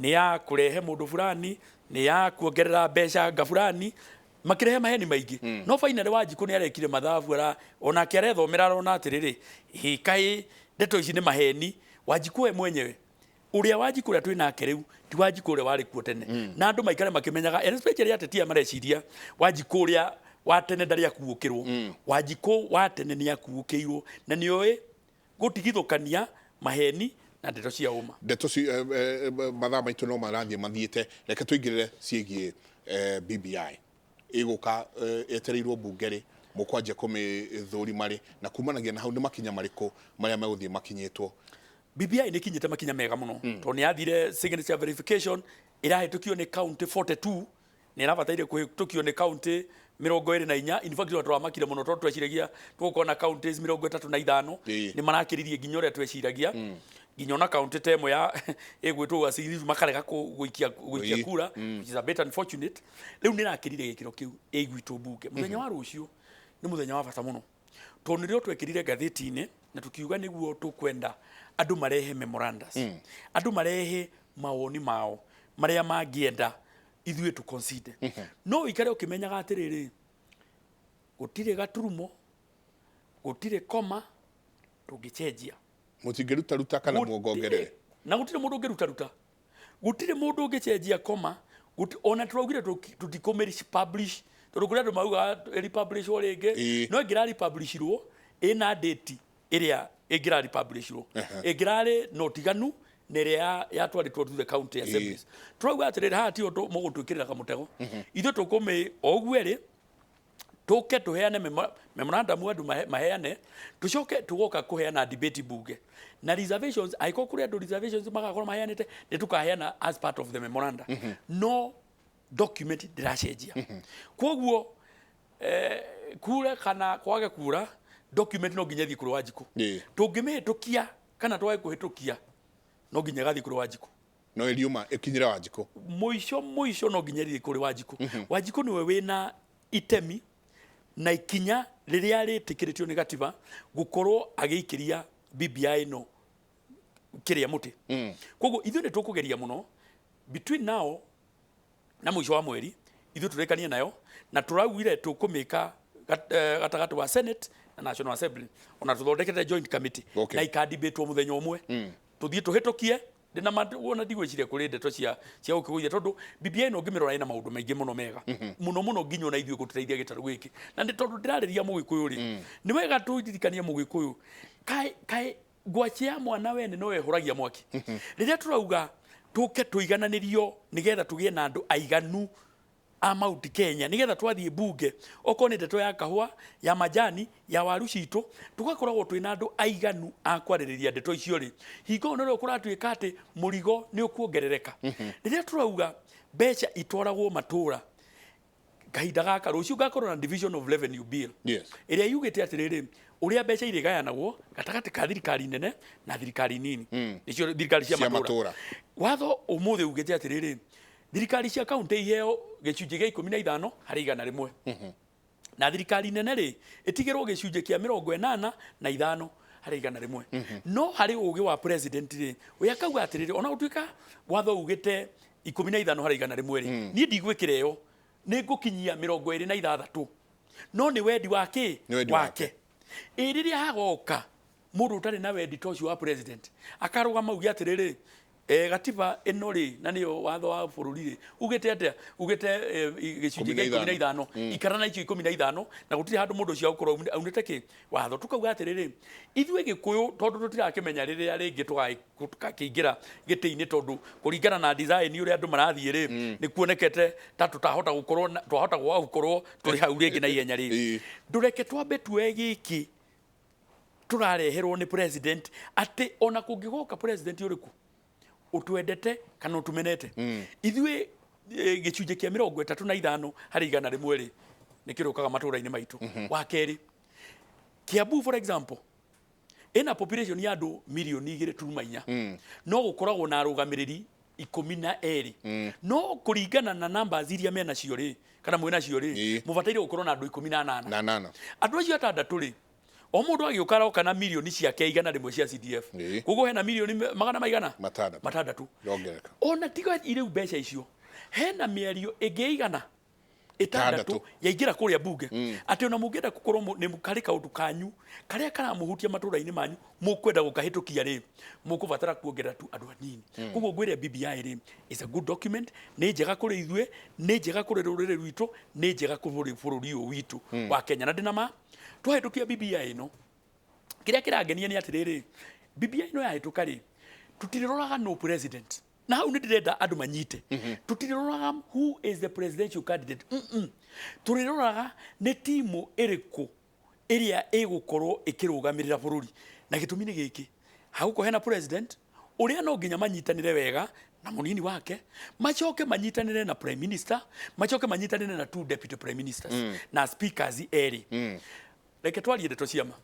nĩ ya kũrehe mũndũ fulani, nĩ ya kuongerera mbeca nga fulani? Makirehe maheni maingĩ, no finally Wanjikũ nĩ arekire mathabu, ara onake arethomera, arona atĩrĩrĩ, hĩ, kaĩ ndeto ici nĩ maheni. Wanjikũ we mwenyewe, ũrĩa Wanjikũ ũrĩa twĩ nake rĩu ti Wanjikũ ũrĩa warĩ kuo tene, na andũ maikare makĩmenyaga, and especially ateti aya mareciria Wanjikũ ũrĩa wa tene ndarĩ akuũkĩrwo. Wanjikũ wa tene nĩ akuũkĩirwo na nĩ oĩ gũtigithũkania maheni na ndeto cia ũma. Ndeto ci mathaa maitũ no marathiĩ mathiĩte, reke tũingĩrĩre ciĩgiĩ BBI ĩgũka, yetereirwo mbunge rĩ, mũkwanjia kũmĩthũrima rĩ, na kumanagia na hau nĩ makinya marĩkũ marĩa megũthiĩ makinyĩtwo? BBI nĩ kinyĩte makinya mega mũno, tondũ nĩ yathire signature verification, ĩrahĩtũkio nĩ county 42, nĩ ĩrabataire kũhĩtũkio nĩ county 24. In fact, tũramakire mũno tondũ tweciragia tũgũkorwo na counties 35. Nĩ marakĩririe nginya ũrĩa tweciragia, nginya ona county ta ĩmwe ya ĩgwĩtwo Uasin Gishu makarega gũikia kura, which is a bit unfortunate. Rĩu nĩ ĩrakĩrire gĩkĩro kĩu, ĩiguitwo mbunge mũthenya wa rũciũ. Nĩ mũthenya wa bata mũno tondũ nĩrĩo twekĩrire ngathĩti-inĩ na tukiuga nĩguo tũkwenda andũ marehe memorandas, andũ marehe mawoni mao marĩa mangĩenda ithuĩ tu consider. No ũikare ũkĩmenyaga atĩrĩrĩ, gũtirĩ gaturumo, gũtirĩ koma tũngĩcenjia. Mũtingĩrutaruta kana muongongerere? Na gũtirĩ mũndũ ũngĩrutaruta, gũtirĩ mũndũ ũngĩcenjia koma. Ona tũraugire tũtikũmĩ publish tondũ kũrĩ andũ maugaga republishwo rĩngĩ. No ĩngĩra republishirwo ĩna date ĩrĩa ĩngĩra republishirwo, ĩngĩrarĩ na ũtiganu na ĩrĩa yatwarĩtwo to the county assemblies. Tũrauga atĩrĩrĩ, haha ti ũndũ mũgũtwĩkĩrĩra kamũtego, ithuĩ tũkũmĩ o ũguo ĩrĩ, tũke tũheane memorandum, andũ maheane, tũcoke tũgoka kũheana debate bunge na reservations. Angĩkorwo kũrĩ andũ reservations magakorwo maheanĩte, nĩ tũkaheana as part of the memoranda, no document ndĩracenjia. Koguo kure kana kwage kura, document no nginya ĩthiĩ kũrĩ Wanjikũ. Tũngĩmĩhĩtũkia kana twage kũhĩtũkia, no nginya ĩgathiĩ kũrĩ Wanjikũ. No ĩriuma ĩkinyĩre Wanjikũ. Mũico mũico no nginya ĩthiĩ kũrĩ Wanjikũ. Wanjikũ nĩwe wĩna itemi na ikinya rĩrĩa rĩtĩkĩrĩtio nĩ gatiba gũkorwo agĩikĩria BBI ĩno kĩrĩa mũtĩ. Koguo ithuĩ nĩ tũkũgeria mũno between now na mũico wa mweri ithuĩ tũrĩkanie nayo, na tũraugire tũkũmĩka gatagatĩ wa Senate na National Assembly, ona tũthondekete joint committee na ikadebatwo mũthenya ũmwe, tũthiĩ tũhĩtũkie. Ndĩna ma wona ndigwĩciria kũrĩ ndeto cia gũkĩgũithia, tondũ BBI ĩno ũngĩmĩrora ĩna maũndũ maingĩ mũno mega mũno mũno, nginya ona ithuĩ gũtũteithia gĩtarũ gĩkĩ. Na nĩ tondũ ndĩrarĩria mũgĩkũyũ rĩ, nĩ wega tũririkanie mũgĩkũyũ kaĩ kaĩ ngwacĩ ya mwana wene no ĩhũragia mwaki. Rĩrĩa tũrauga tũke tũigananĩrio nĩgetha tũgĩe na andũ aiganu a Mount Kenya, nĩgetha twathiĩ mbunge, okorwo nĩ ndeto ya kahũa, ya majani, ya waru citũ, tũgakoragwo twĩna andũ aiganu a kwarĩrĩria ndeto icio rĩ, hingo ĩyo nĩrĩo kũratuĩka atĩ mũrigo nĩ ũkuongerereka. Rĩrĩa tũrauga mbeca itwaragwo matũra, kahinda gaka rũciũ ngakorwo na division of revenue bill ĩrĩa yugĩte atĩrĩrĩ, ũrĩa mbeca irĩgayanagwo gatagatĩ ka thirikari nene na thirikari nini, nĩcio thirikari cia cia matũra. Matũra. Watho ũmũthĩ ugĩte atĩrĩrĩ, thirikari cia kaunti iheo gĩcunjĩ gĩa 15 harĩ 100, na thirikari nene rĩ ĩtigĩrwo gĩcunjĩ kĩa 85 harĩ 100. No harĩ ũgĩ wa president rĩ, we akauga atĩrĩrĩ, ona gũtuĩka watho ugĩte 15 harĩ 100 rĩ, niĩ ndigwĩkĩra ĩyo, nĩ ngũkinyia 26. No nĩ wendi wa kĩ? Nĩ wendi wake. Ĩ rĩrĩa hagoka mũndũ ũtarĩ na wendi ta ũcio wa president, akarũgama auge atĩrĩrĩ, gatiba ĩno rĩ, na nĩyo watho wa bũrũri rĩ, ugĩte atĩa? Ugĩte gĩcunjĩ gĩa 15, ikara na icio 15, na gũtirĩ handũ mũndũ ũcio agũkorwo aunĩte kĩ watho. Tukauga atĩrĩrĩ, ithuĩ Gĩkũyũ, tondũ tũtirakĩmenya rĩrĩa rĩngĩ tũgakĩingĩra gĩtĩ-inĩ, tondũ kũringana na design ũrĩa andũ marathiĩ rĩ, nĩ kuonekete ta tũtahota gũkorwo twahota gwaga gũkorwo tũrĩ hau rĩngĩ na ihenya rĩrĩ. Ndũreke twambe tuoe gĩkĩ tũrareherwo nĩ president, atĩ ona kũngĩgoka president ũrĩkũ, ũtwendete kana ũtũmenete, ithuĩ gĩcunjĩ kĩa 35 harĩ 100 rĩ, nĩ kĩrũkaga matũra-inĩ maitũ. Wa kerĩ, Kiambu for example ĩna population ya andũ mirioni 2.4, no gũkoragwo na arũgamĩrĩri 12. No kũringana na numbers iria menacio rĩ, kana mwĩnacio rĩ, mũbataire gũkorwo na andũ 18. Na nana. Andũ acio atandatũ rĩ, o mũndũ agĩũka aroka na mirioni ciake 100 cia CDF. Koguo hena mirioni magana maigana? 6. 6. Yongereka. Ona tiga rĩu mbeca icio, hena mĩario ĩngĩ igana. Ĩtandatũ Ĩtandatũ. Yaingĩra kũrĩa bunge, atĩ ona mũngĩenda gũkorwo nĩ karĩ kaũndũ kanyu karĩa karamũhutia matũũra-inĩ manyu mũkwenda gũkahĩtũkia rĩ, mũkũbatara kuongerera tu andũ anini. Koguo ngwĩre BBI rĩ is a good document, nĩ njega kũrĩ ithuĩ, nĩ njega kũrĩ rũrĩrĩ rwitũ, nĩ njega kũrĩ bũrũri ũyũ witũ wa Kenya. Na ndĩna ma twahĩtũkia BBI ĩno, kĩrĩa kĩrangenia nĩ atĩrĩrĩ, BBI ĩno yahĩtũka rĩ, tũtirĩroraga no president, na hau nĩ ndĩrenda andũ manyite, tũtirĩroraga who is the presidential candidate. Tũrĩroraga nĩ timu ĩrĩkũ ĩrĩa ĩgũkorwo ĩkĩrũgamĩrĩra bũrũri. Na gĩtũmi nĩ gĩkĩ, hagũkorwo hena president ũrĩa no nginya manyitanĩre wega na mũnini wake, macoke manyitanĩre na prime minister, macoke manyitanĩre na two deputy prime ministers na speakers erĩ. Reke twarie ndeto ciama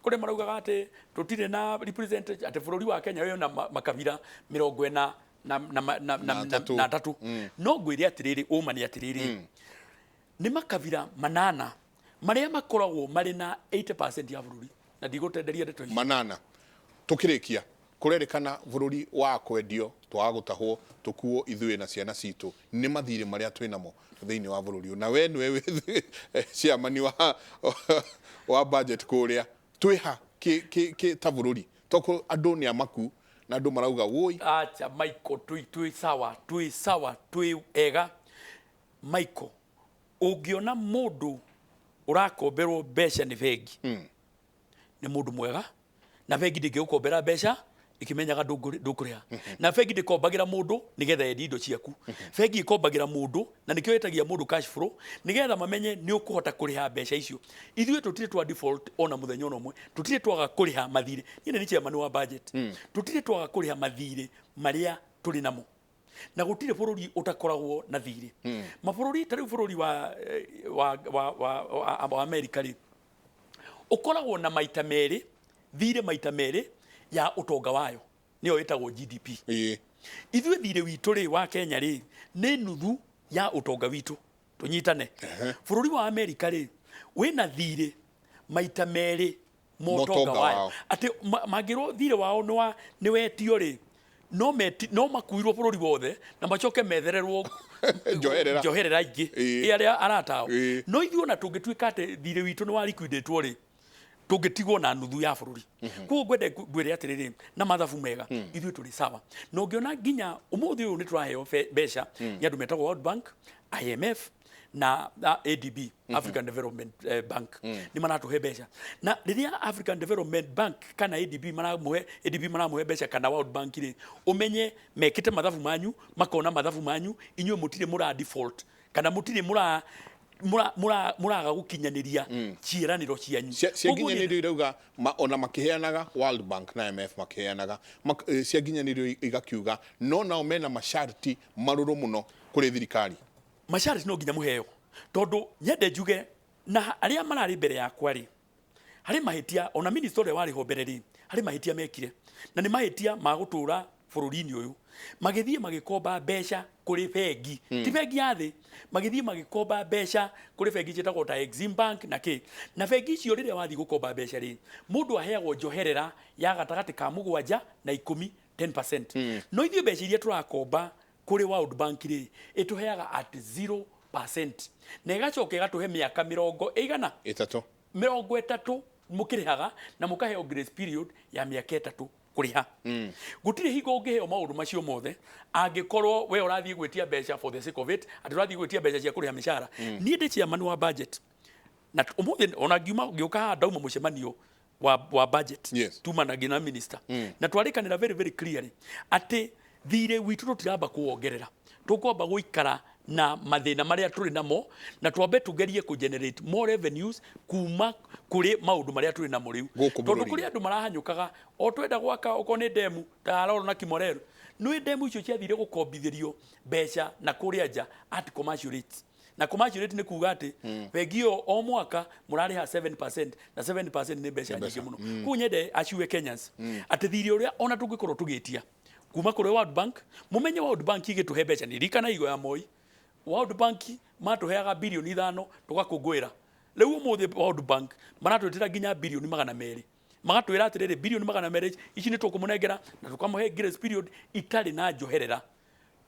kũrĩa maraugaga atĩ tũtirĩ na represent, atĩ bũrũri wa Kenya wĩ na makabira 40 na atatũ. Na atatũ. No ngwĩre atĩrĩrĩ, ũma nĩ atĩrĩrĩ, nĩ makabira manana marĩa makoragwo marĩ na 80% ya bũrũri, na ndigũtenderia ndeto ici. Manana. Tukirikia, kurerikana bururi wa kwendio twaga gutahwo tukuo ithuĩ na ciana citũ nĩ mathirĩ marĩa twĩ namo thĩinĩ wa bũrũri ũyũ. Na we nĩwe wĩ chairman wa budget kũrĩa, twĩha kĩ ta bũrũri toko andũ nĩ amaku na andũ marauga woi. Acha Michael, twĩ sawa, twĩ sawa, twĩ ega Michael. Ũngĩona mũndũ ũrakomberwo mbeca nĩ bengi, nĩ mũndũ mwega, na bengi ndĩngĩgũkombera mbeca ĩkĩmenyaga ndũkũrĩha. Na bengi ndĩkombagĩra mũndũ nĩgetha yendie indo ciaku. Bengi ĩkombagĩra mũndũ na nĩkĩo ĩtagia mũndũ cash flow, nĩgetha mamenye nĩ ũkũhota kũrĩha mbeca icio. Ithuĩ tũtirĩ twa default ona mũthenya ona ũmwe, tũtirĩ twaga kũrĩha mathirĩ. Niĩ nĩ chairman wa budget. Tũtirĩ twaga kũrĩha mathirĩ marĩa tũrĩ namo, na gũtirĩ bũrũri ũtakoragwo na thirĩ. Mabũrũri ta rĩu bũrũri wa America rĩ, ũkoragwo na maita merĩ thirĩ, maita merĩ ya ũtonga wayo, nĩyo ĩtagwo GDP. Ithuĩ thirĩ witũ rĩ wa Kenya rĩ nĩ nuthu ya ũtonga witũ. Tũnyitane, bũrũri wa America rĩ wĩna thirĩ maita merĩ ma ũtonga Mũtonga wayo, wao. Atĩ mangĩrwo thirĩ wao nĩ wetio rĩ, no makuirwo bũrũri wothe na macoke methererwo Njoherera. Njoherera ingĩ ĩ arĩa aratao. No ithuĩ ona tũngĩtuĩka atĩ thirĩ witũ nĩ wa liquidate rĩ, tũngĩtigwo na nuthu ya bũrũri. Koguo ngwende ngwĩre atĩrĩrĩ, na mathabu mega, ithuĩ tũrĩ sawa. Na ũngĩona nginya ũmũthĩ ũyũ nĩ tũraheo mbeca nĩ andũ metagwo World Bank, IMF na ADB, African Development Bank, nĩ maratũhe mbeca. Na rĩrĩa African Development Bank kana ADB maramũhe, ADB maramũhe mbeca kana World Bank rĩ, ũmenye mekĩte mathabu manyu, makona mathabu manyu inyuĩ mũtirĩ mũra default kana mũtirĩ mũraga gũkinyanĩria ciĩranĩro cianyu. Cia Koguo nginyanĩrio irauga ona makĩheanaga, World Bank na IMF makĩheanaga cia nginyanĩrio igakiuga no nao mena masharti marũrũ mũno kũrĩ thirikari. Masharti no nginya mũheo, tondũ nyende njuge na arĩa mararĩ mbere yakwa rĩ, harĩ mahĩtia ona minister ũrĩa warĩ ho mbere rĩ, harĩ mahĩtia mekire, na nĩ mahĩtia ma gũtũra bũrũri-inĩ ũyũ. Magĩthiĩ magĩkomba mbeca kũrĩ bengi, ti bengi ya thĩ, magĩthiĩ magĩkomba mbeca kũrĩ bengi ciĩtagwo ta Exim Bank na kĩ. Na bengi icio rĩrĩa wathiĩ gũkomba mbeca rĩ, mũndũ aheagwo njoherera ya gatagatĩ ka 7 na 10, 10%. No ithuĩ mbeca iria tũrakomba kũrĩ World Bank rĩ, ĩtũheaga at 0% na ĩgacoka ĩgatũhe mĩaka mĩrongo ĩigana? 30. 30 mũkĩrĩhaga, na mũkaheo grace period ya mĩaka 3 kũrĩha. Gũtirĩ hingo ũngĩheo maũndũ macio mothe angĩkorwo we ũrathiĩ gwĩtia mbeca for the sake of it, atĩ ũrathiĩ gwĩtia mbeca cia kũrĩha mĩcara. Niĩ ndĩ chairman wa budget, na ũmũthĩ ona ngiuma ngĩũka haha ndauma mũcemanio wa budget. Tuma na nginya minister na twarĩkanĩra very very clearly atĩ thirĩ witũ tũtiramba kuwongerera, tũkwamba gũikara na mathĩna marĩa tũrĩ namo na twambe tũgerie kũ generate more revenues kuma kũrĩ maũndũ marĩa tũrĩ namo rĩu, Gũkũ tondũ bũrũri-inĩ. Kũrĩ andũ marahanyũkaga o twenda gwaka okorwo nĩ ndemu ta Aroro na Kimorero. Nĩ ndemu icio ciathire gũkombithĩrio mbeca na kũrĩa nja at commercial rates, na commercial rate nĩ kuga atĩ bengi ĩyo o mwaka mũrarĩha 7%, na 7% nĩ mbeca nyingĩ mũno. Koguo nyende aciwe Kenyans atĩ thirĩ ũrĩa ona tũngĩkorwo tũgĩtia kuma kũrĩ World Bank, mũmenye World Bank ĩgĩtũhe mbeca nĩ ririkana igo ya Moi, World Bank matũheaga 5 birioni tũgakũngũĩra. Rĩu ũmũthĩ World Bank maratwĩtĩra nginya 200 birioni, magatwĩra atĩrĩrĩ, 200 birioni ici nĩ tũkũmũnengera na tũkamũhe grace period itarĩ na njoherera.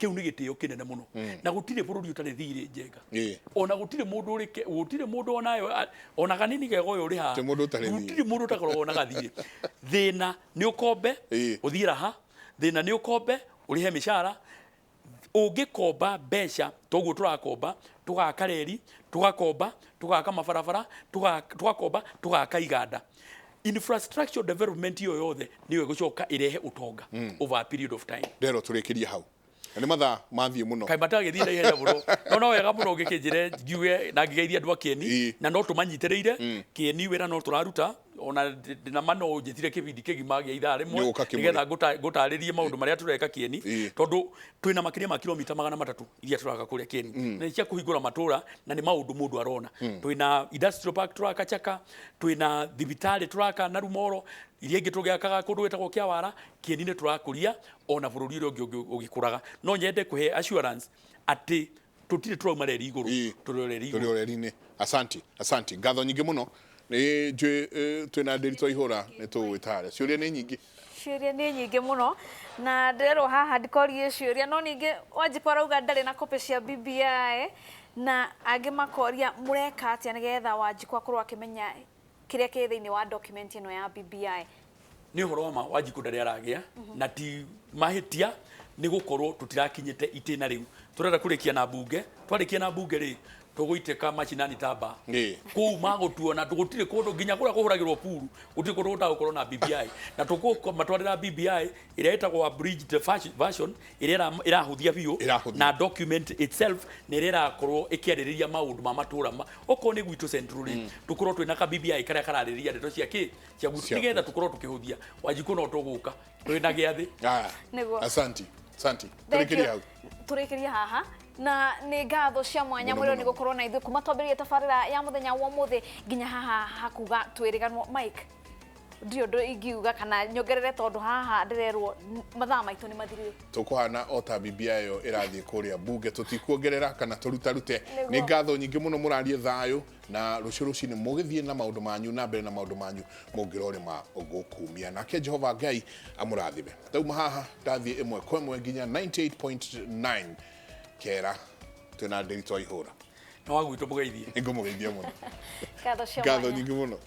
Kĩu nĩ gĩtĩo kĩnene mũno, na gũtirĩ bũrũri ũtarĩ thirĩ, Njenga. Ona gũtirĩ mũndũ ũrĩ, gũtirĩ mũndũ onayo ona kanini kega ũyũ ũrĩ haha. Gũtirĩ mũndũ ũtarĩ thirĩ. Gũtirĩ mũndũ ũtakoragwo na gathirĩ. Thĩna nĩ ũkombe ũthiĩ raha, thĩna nĩ ũkombe ũrĩhe mĩcara. Ũngĩkomba mbeca toguo tũrakomba tũgaka reri, tũgakomba tũgaka mabarabara, tũgakomba tũgaka iganda, infrastructure development ĩyo yothe nĩyo ĩgũcoka ĩrehe ũtonga over a period of time. Ndero tũrĩkĩrie hau na nĩ mathaa mathiĩ mũno. Kaĩ matagĩthiĩ na ihenya mũno, no wega mũno ũngĩkĩnjĩre ngiuge na ngĩgeithia andũ a Kĩeni. Na no tũmanyitĩrĩire Kĩeni, wĩra no tũraruta, ona ndĩna ma no ũnjĩtire kĩbindi kĩgima gĩa ithaa rĩmwe Nĩũgũka kĩmũrĩ. nĩgetha ngũtarĩrie maũndũ marĩa tũreka Kĩeni, tondũ twĩna makĩria ma kilomita 300 iria tũraka kũrĩa Kĩeni, na nĩ cia kũhingũra matũra, na nĩ maũndũ mũndũ arona. Twĩna industrial park tũraka Chaka, twĩna thibitarĩ tũraka na Rumoro, iria ingĩ tũgĩakaga kũndũ gwĩtagwo Kĩawara. Kĩeni nĩ tũrakũria ona bũrũri ũrĩa ũngĩ ũgĩkũraga. No nyende kũhe assurance atĩ tũtirĩ tũrauma reri igũrũ, tũrĩ o reri tũrĩ igũrũ. O reri-inĩ. Asanti, asanti, ngatho nyingĩ mũno. Nĩ njũĩ twĩna ndĩritũ ihũra nĩ tũgwĩtara, ciũria nĩ nyingĩ. Ciũria nĩ nyingĩ mũno, na ndĩrerwo haha ndikorie ciũria, no ningĩ Wanjikũ arauga ndarĩ na copy cia BBI, na angĩ makoria mũreka atĩa nĩgetha Wanjikũ akorwo akĩmenya kĩrĩa kĩ thĩinĩ wa document ĩno ya BBI. Nĩ ũhoro wa ma, Wanjikũ ndarĩ aragĩa, na ti mahĩtia, nĩ gũkorwo tũtirakinyĩte itĩna rĩu. Tũrenda kũrĩkia na mbunge. Twarĩkia na mbunge rĩ, tũgũitĩka macinani tamba kũu magũtuona. Gũtirĩ kũndũ nginya kũrĩa kũhũragĩrwo puru, gũtirĩ kũndũ gũtagũkorwo na BBI, na tũkũmatwarĩra BBI ĩrĩa ĩtagwo abridged version, ĩrĩa ĩrahũthia biũ. Ĩrahũthia. Na document itself nĩ ĩrĩa ĩrakorwo ĩkĩarĩrĩria maũndũ ma matũra ma okorwo nĩ gwitũ Central rĩ, tũkorwo twĩna ka BBI karĩa kararĩrĩria ndeto cia kĩ cia gwitũ, nĩgetha tũkorwo tũkĩhũthia. Wanjikũ, no tũgũka twĩna gĩathĩ. Aya. Nĩguo. Asanti, asanti. Thank tũrĩkĩrie you. hau. Tũrĩkĩrie haha, na nĩ ngatho cia mwanya Mũno, mũno nĩ mũno. gũkorwo na ithuĩ kuma twambĩrĩria tabarĩra ya mũthenya wa ũmũthĩ nginya haha hakuga twĩrĩganwo. Mike, ndirĩ ũndũ ingiuga kana nyongerere, tondũ haha ndĩrerwo mathaa maitũ nĩ mathirire. Tũkũhana o ta BBI ĩyo ĩrathiĩ kũrĩa mbunge, tũtikuongerera kana tũrutarute. Nĩguo. Nĩ ngatho nyingĩ mũno, mũrarie thayũ na rũciũ rũcinĩ mũgĩthiĩ na maũndũ manyu na mbere na maũndũ manyu mũngĩrorĩma gũkumia, nake Jehova Ngai amũrathime. Ndauma haha ndathiĩ ĩmwe kwa ĩmwe nginya 98.9 kera twĩna ndĩritũ wa ihũra. Na wa gwitũ mũgeithie. Nĩngũmũgeithia mũno. Ngatho cia Ngatho mwanya. nyingĩ mũno.